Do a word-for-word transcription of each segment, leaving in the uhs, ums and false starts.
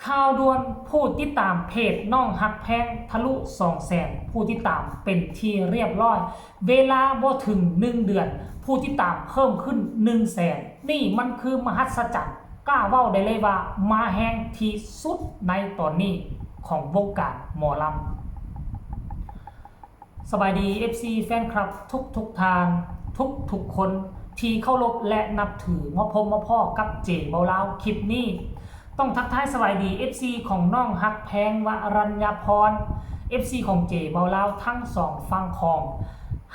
ข่าวด่วน ผู้ติดตามเพจน้องฮักแพงทะลุสองแสนผู้ติดตามเป็นที่เรียบร้อย เวลาบ่ถึงหนึ่งเดือน ผู้ติดตามเพิ่มขึ้นหนึ่งแสน นี่มันคือมหัศจรรย์ กล้าเว้าได้เลยว่ามาแฮงที่สุดในตอนนี้ของวงการหมอลำ สบายดี เอฟซี แฟนคลับทุกทุกๆท่าน ทุกทุกๆคนที่เคารพและนับถือ มาพบมาพ้อกับเจเบาลาวคลิปนี้ ต้องทักทายสบายดี เอฟซี ของน้องฮักแพงวรัญญาพร เอฟซี ของเจเบาลาวทั้งสองฝั่งของ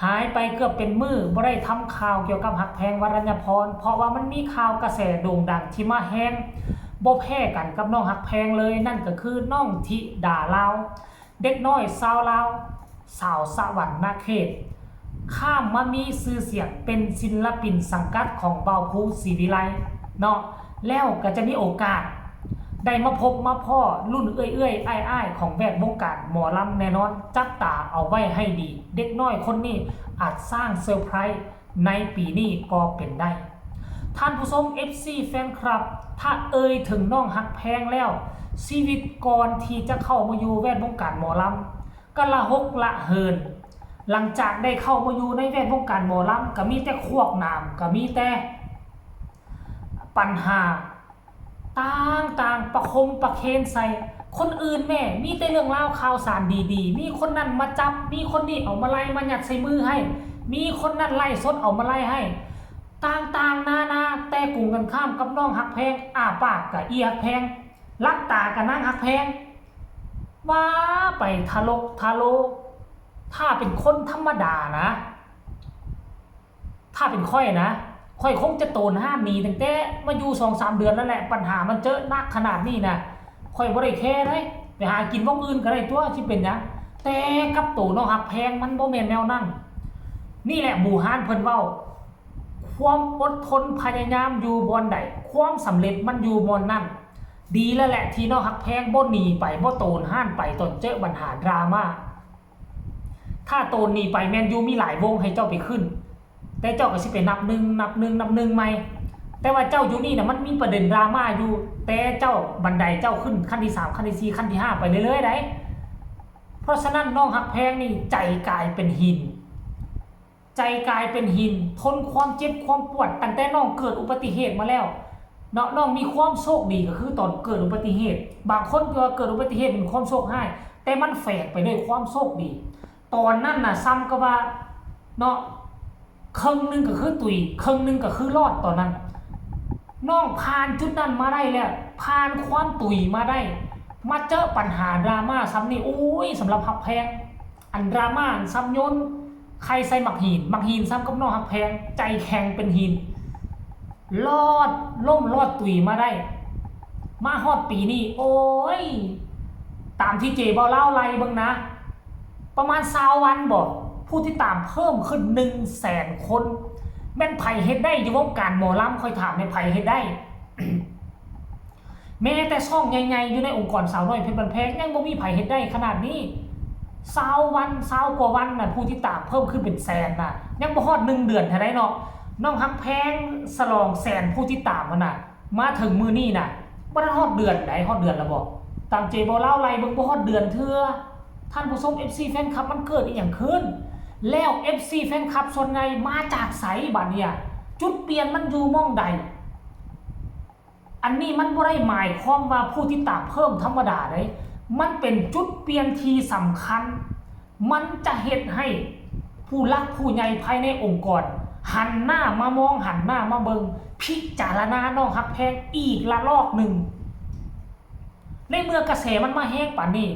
หายไปเกือบเป็นมื้อบ่ได้ทำข่าวเกี่ยวกับฮักแพงวรัญญาพร เพราะว่ามันมีข่าวกระแสโด่งดังที่มาแฮงบ่แพ้กันกับน้องฮักแพงเลย นั่นก็คือน้องธิดาลาว เด็กน้อยสาวลาว สาวสะหวันนะเขต ข้ามมามีชื่อเสียงเป็นศิลปินสังกัดของบ่าวภูศรีวิไลเนาะ แล้วก็จะมีโอกาส ได้มาพบมาพ้อรุ่นเอื้อยๆอ้ายๆของแวดวงการหมอลำแน่นอน จับตาเอาไว้ให้ดี เด็กน้อยคนนี้อาจสร้างเซอร์ไพรส์ในปีนี้ก็เป็นได้ ท่านผู้ชม เอฟซี แฟนคลับ ถ้าเอ่ยถึงน้องฮักแพงแล้ว ชีวิตก่อนที่จะเข้ามาอยู่แวดวงการหมอลำ ก็ละหกละเหิน หลังจากได้เข้ามาอยู่ในแวดวงการหมอลำ ก็มีแต่ขวากหนาม ก็มีแต่ปัญหาต่างๆ ประคมประเคนใส่ คนอื่นแม่ มีแต่เรื่องราวข่าวสารดีๆ มีคนนั้นมาจับ มีคนนี้เอามาไล่มายัดใส่มือให้ มีคนนั้นไล่สดเอามาไล่ให้ ต่างๆ นานา แต่กงกันข้ามกับน้องฮักแพง อ้าปากกับอีฮักแพง หลับตากับนางฮักแพง ว่าไปทะลกทะโล ถ้าเป็นคนธรรมดานะ ถ้าเป็นข้อยนะ ข้อยคงจะโตนห้ามหนีตั้งแต่มาอยู่สองสามเดือนแล้วแหละ ปัญหามันเจอหนักขนาดนี้นะ ข้อยบ่ได้แคร์เลย ไปหากินวงอื่นก็ได้ตัว สิเป็นหยัง แต่กับโตน้องฮักแพงมันบ่แม่นแนวนั้น นี่แหละบูฮานเพิ่นเว้า ความอดทนพยายามอยู่บ่อนใด ความสำเร็จมันอยู่บ่อนนั่น ดีแล้วแหละที่น้องฮักแพงบ่หนีไป บ่โตนห้านไปตอนเจอปัญหาดราม่า ถ้าโตนหนีไปแมนยูมีหลายวงให้เจ้าไปขึ้น แต่เจ้าก็สิไปนับหนึ่งนับหนึ่งนับหนึ่งใหม่ แต่ว่าเจ้าอยู่นี่นะมันมีประเด็นดราม่าอยู่ แต่เจ้าบันไดเจ้าขึ้นขั้นที่สามขั้นที่สี่ขั้นที่ห้าไปเรื่อยๆได้ เพราะฉะนั้นน้องฮักแพงนี่ใจกลายเป็นหิน ใจกลายเป็นหิน ทนความเจ็บความปวดตั้งแต่น้องเกิดอุบัติเหตุมาแล้วเนาะ น้องมีความโชคดีก็คือตอนเกิดอุบัติเหตุ บางคนก็ว่าเกิดอุบัติเหตุเป็นความโชคร้าย แต่มันแฝงไปด้วยความโชคดี ตอนนั้นน่ะซ้ำก็ว่าเนาะ ครึ่งหนึ่งก็คือตุย ครึ่งหนึ่งก็คือรอดตอนนั้น น้องผ่านจุดนั้นมาได้แล้ว ผ่านความตุยมาได้ มาเจอปัญหาดราม่าซ้ำนี่ โอ้ย สำหรับฮักแพง อันดราม่าอันซ้ำโยนไข่ใส่หมากหิน หมากหินซ้ำกับน้องฮักแพง ใจแข็งเป็นหิน รอดล่มรอดตุยมาได้ มาฮอดปีนี้ โอ้ย ตามที่เจเบาลาวไล่เบิ่งนะ ประมาณซาววันบ่ ผู้ติดตามเพิ่มขึ้นหนึ่งแสนคน แม่นไผเฮ็ดได้อยู่วงการหมอลำ ข้อยถามในไผเฮ็ดได้ แม้แต่ช่องใหญ่ๆอยู่ในองค์กรสาวน้อยเพชรบ้านแพง ยังบ่มีไผเฮ็ดได้ขนาดนี้ ซาววัน ซาวกว่าวันน่ะ ผู้ติดตามเพิ่มขึ้นเป็นแสนน่ะ ยังบ่ฮอดหนึ่งเดือนเท่าใดเนาะ น้องฮักแพงฉลองแสนผู้ติดตามหั่นน่ะ มาถึงมื้อนี้น่ะ บ่ทันฮอดเดือนใด ฮอดเดือนแล้วบ่ ตามเจเบาลาวไล่เบิ่งบ่ฮอดเดือนเทื่อ ท่านผู้ชม เอฟซี แฟนคลับ มันเกิดอีหยังขึ้น แล้ว เอฟซี แฟนคลับส่วนใหญ่มาจากไสบัดเนี่ย จุดเปลี่ยนมันอยู่หม่องใด อันนี้มันบ่ได้หมายความว่าผู้ติดตามเพิ่มธรรมดาเด้ มันเป็นจุดเปลี่ยนที่สำคัญ มันจะเฮ็ดให้ผู้หลักผู้ใหญ่ภายในองค์กร หันหน้ามามอง หันหน้ามาเบิ่ง พิจารณาน้องฮักแพงอีกละลอกหนึ่ง ในเมื่อกระแสมันมาแฮงปานนี้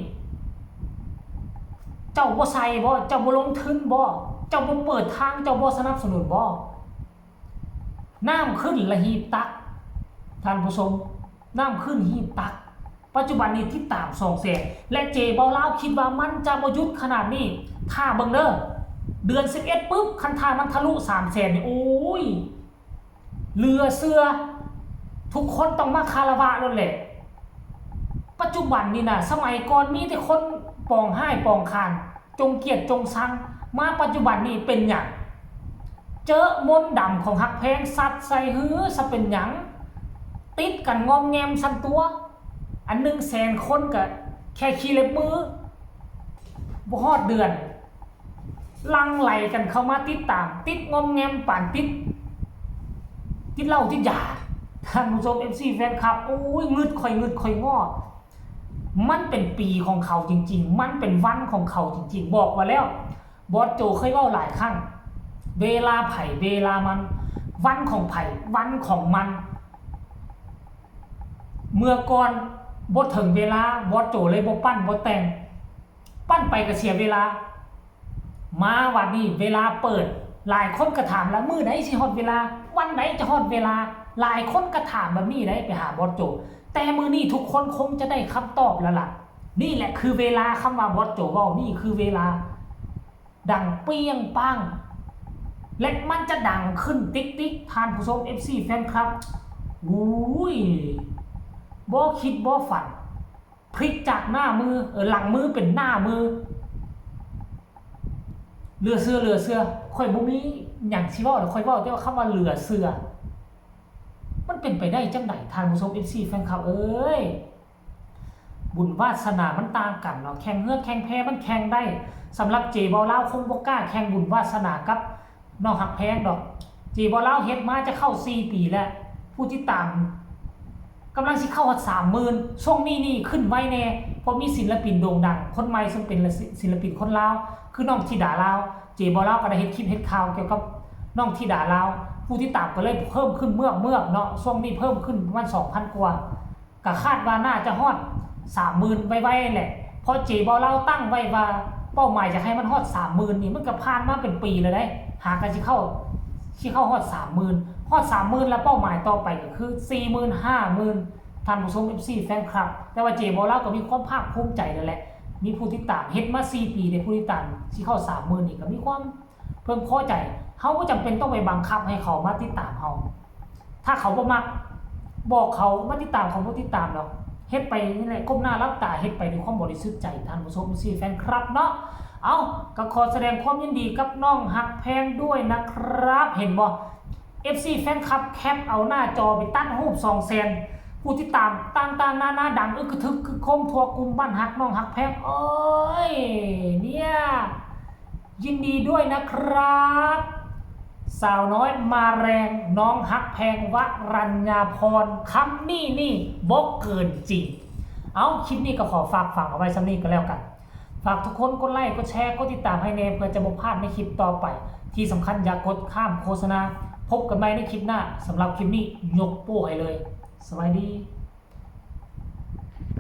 เจ้าบ่ใส่บ่ เจ้าบ่ลงทุนบ่ เจ้าบ่เปิดทาง เจ้าบ่สนับสนุนบ่ น้ำขึ้นละหีบตัก ท่านผู้ชม น้ำขึ้นหีบตัก ปัจจุบันนี้ติดตามสองแสน และเจเบาลาวคิดว่ามันจะบ่หยุดขนาดนี้ ถ้าเบิ่งเด้อ เดือนสิบเอ็ดปุ๊บ คันถ้ามันทะลุสามแสนนี่ โอ้ย เหลือเชื่อ ทุกคนต้องมาคารวะโลดแหละ ปัจจุบันนี่นะ สมัยก่อนมีแต่คนปองฮ้ายปองคาน จงเกลียดจงชัง มาปัจจุบันนี่เป็นหยัง เจอมนต์ดำของฮักแพงสัดใส่หื้อซะเป็นหยัง ติดกันงอมแงมซั้นตั๊ว อันหนึ่งแสนคนก็แค่ขี้เล็บมือ บ่ฮอดเดือน หลั่งไหลกันเข้ามาติดตาม ติดงอมแงมปานติด ติดเหล้าติดยา ท่านผู้ชม เอฟซี แฟนคลับ โอ้ย งึดข่อยงึดข่อยงอ มันเป็นปีของเขาจริงๆ มันเป็นวันของเขาจริงๆ บอกว่าแล้ว บอสโจเคยเว้าหลายครั้ง เวลาไผเวลามัน วันของไผวันของมัน เมื่อก่อนบ่ถึงเวลา บอสโจเลยบ่ปั้นบ่แต่ง ปั้นไปก็เสียเวลา มาวันนี้เวลาเปิด หลายคนก็ถามแล้ว มื้อใดสิฮอดเวลา วันใดจะฮอดเวลา หลายคนก็ถามแบบนี้ได้ไปหาบอสโจ แต่มื้อนี้ทุกคนคงจะได้คำตอบแล้วล่ะ นี่แหละคือเวลา คำว่าบอสโจเว้า นี่คือเวลา ดังเปรี้ยงปัง และมันจะดังขึ้นติ๊กติ๊ก ท่านผู้ชม เอฟซี แฟนคลับ อุ้ย บ่คิดบ่ฝัน พลิกจากหน้ามือ เออ หลังมือเป็นหน้ามือ เหลือเชื่อ เหลือเชื่อ ข่อยบ่มีหยังสิเว้าดอก ข่อยเว้าแต่ว่าคำว่าเหลือเชื่อ มันเป็นไปได้จังใด ท่านผู้ชม เอฟซี แฟนคลับ เอ้ย บุญวาสนามันต่างกันเนาะ แข่งเฮือแข่งแพมันแข่งได้ สำหรับเจบ่าวลาวคงบ่กล้าแข่งบุญวาสนากับน้องฮักแพงดอก เจบ่าวลาวเฮ็ดมาจะเข้าสี่ปีแล้ว ผู้ติดตามกำลังสิเข้าฮอดสามหมื่น ช่วงนี้นี่ขึ้นไวแน่ เพราะมีศิลปินโด่งดังคนใหม่ซึ่งเป็นศิลปินคนลาว คือน้องธิดาลาว เจบ่าวลาวก็ได้เฮ็ดคลิปเฮ็ดข่าวเกี่ยวกับน้องธิดาลาว ผู้ติดตามก็เลยเพิ่มขึ้นเมือกเมือกเนาะ ช่วงนี้เพิ่มขึ้นประมาณสองพันกว่า ก็คาดว่าน่าจะฮอดสามหมื่นไวๆแหละ เพราะเจบ่าวลาวตั้งไว้ว่าเป้าหมายอยากให้มันฮอดสามหมื่นนี่ มันก็ผ่านมาเป็นปีแล้วเด้ หาก็สิเข้า สิเข้าฮอดสามหมื่น ฮอดสามหมื่นแล้วเป้าหมายต่อไปก็คือสี่หมื่น ห้าหมื่น ท่านผู้ชม เอฟซี แฟนคลับ แต่ว่าเจบ่าวลาวก็มีความภาคภูมิใจแล้วแหละ มีผู้ติดตาม เฮ็ดมาสี่ปีได้ผู้ติดตามสิเข้าสามหมื่นนี่ก็มีความเพิ่งพอใจ เฮาบ่จำเป็นต้องไปบังคับให้เขามาติดตามเฮา ถ้าเขาบ่มัก บอกเขามาติดตาม เขาบ่ติดตามดอก เฮ็ดไปนี่แหละ ก้มหน้าหลับตา เฮ็ดไปด้วยความบริสุทธิ์ใจ ท่านผู้ชม เอฟซี แฟนคลับเนาะ เอ้า ก็ขอแสดงความยินดีกับน้องฮักแพงด้วยนะครับ เห็นบ่ เอฟซี แฟนคลับ แคปเอาหน้าจอไปตัดรูปสองแสน ผู้ติดตามต่างๆนานา ดังอึกกระทึกคึกโครมทั่วกลุ่มบ้านฮักน้องฮักแพง โอ้ย เนี่ย ยินดีด้วยนะครับ สาวน้อยมาแรง น้องฮักแพง วรัญญาพร คำนี้นี่บ่เกินจริง เอ้า คลิปนี้ก็ขอฝากฝังเอาไว้ส่ำนี้ก็แล้วกัน ฝากทุกคนกดไลค์ กดแชร์ กดติดตามให้แน่ เพื่อจะบ่พลาดในคลิปต่อไป ที่สำคัญอย่ากดข้ามโฆษณา พบกันใหม่ในคลิปหน้า สำหรับคลิปนี้ยกโป้ให้เลย สวัสดี